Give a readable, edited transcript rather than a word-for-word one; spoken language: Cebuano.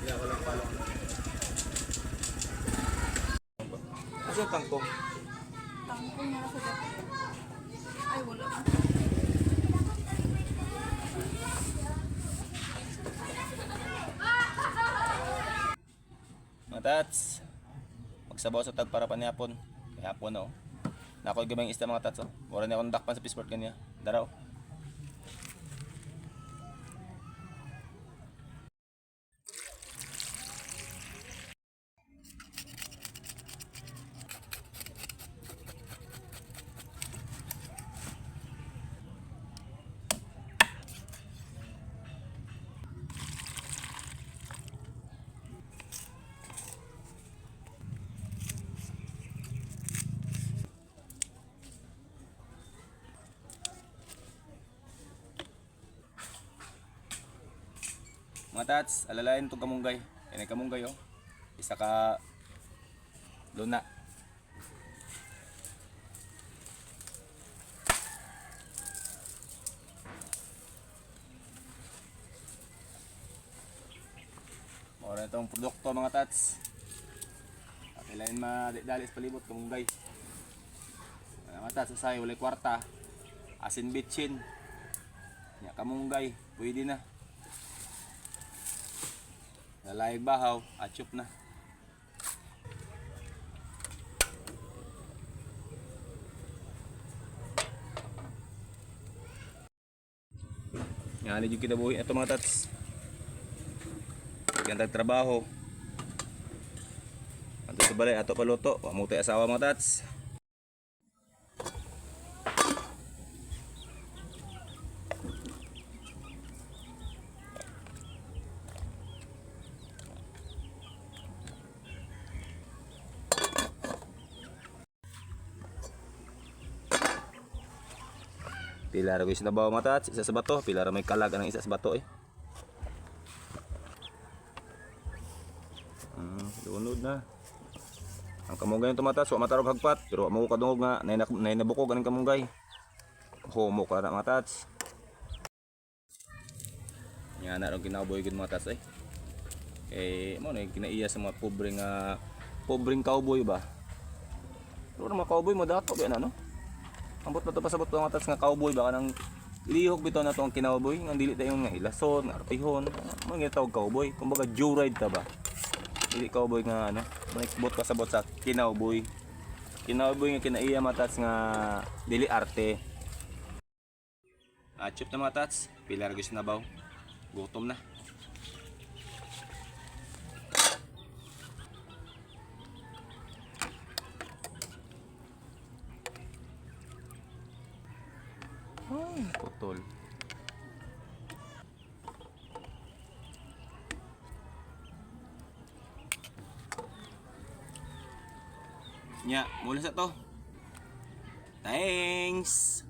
Hindi ako lang palong. Asa yung tangkong? Tangkong na sa dapat. Ay, wala. Mga tats, magsabaw sa tag para panihapon. Kay hapon na oh. Nakoy gamay isda, mga tats, oh. Mura na akong dakpan sa fishport kanya. Daraw. Mga tats, alalayan itong kamunggay. Yan ay kamunggay oh. Isa ka luna. Mura na itong produkto, mga tats. Kailangan madali sa palibot, kamunggay. Mga tats, asay, walay kwarta. Asin bitchin. Nya kamunggay, pwede na. Lalayag bahaw, atsup na. Nga yung kinabuhi na ito, mga tats. Ganda trabaho. Ato sa balay, ato paluto. Wa mo tay asawa, mga tats. Pila ra guys na bawa, mga tats, isa sa bato, pila ra may kalag ang isa sa bato eh. Lunod na. Ang kamunggay ng tumatas, wa matarog hagpat, pero wa mo kadungog nga nay nay nabukog aning kamunggay. Homo ka na, mga tats. Nga na rong kinabuhi gud, mga tats, eh. Eh mo na yung kinaiya sa mga pobre nga pobreng cowboy ba. Pero mga cowboy mo dato ba na no? Ambot na to pasabot mga tats nga cowboy ba kanang lihok bitaw na to ang kinawboy nga dili tayo nga ilason, nga artihon, mo nga tawag cowboy. Kumbaga joyride ta ba. Dili cowboy nga ano, bot pasabot sa kinawboy. Kinawboy nga kinaiya, mga tats, nga dili arte. Achop na, mga tats, pila ra gyud sinabaw. Gutom na. Ay, putol. Nya, mula sa to. Thanks!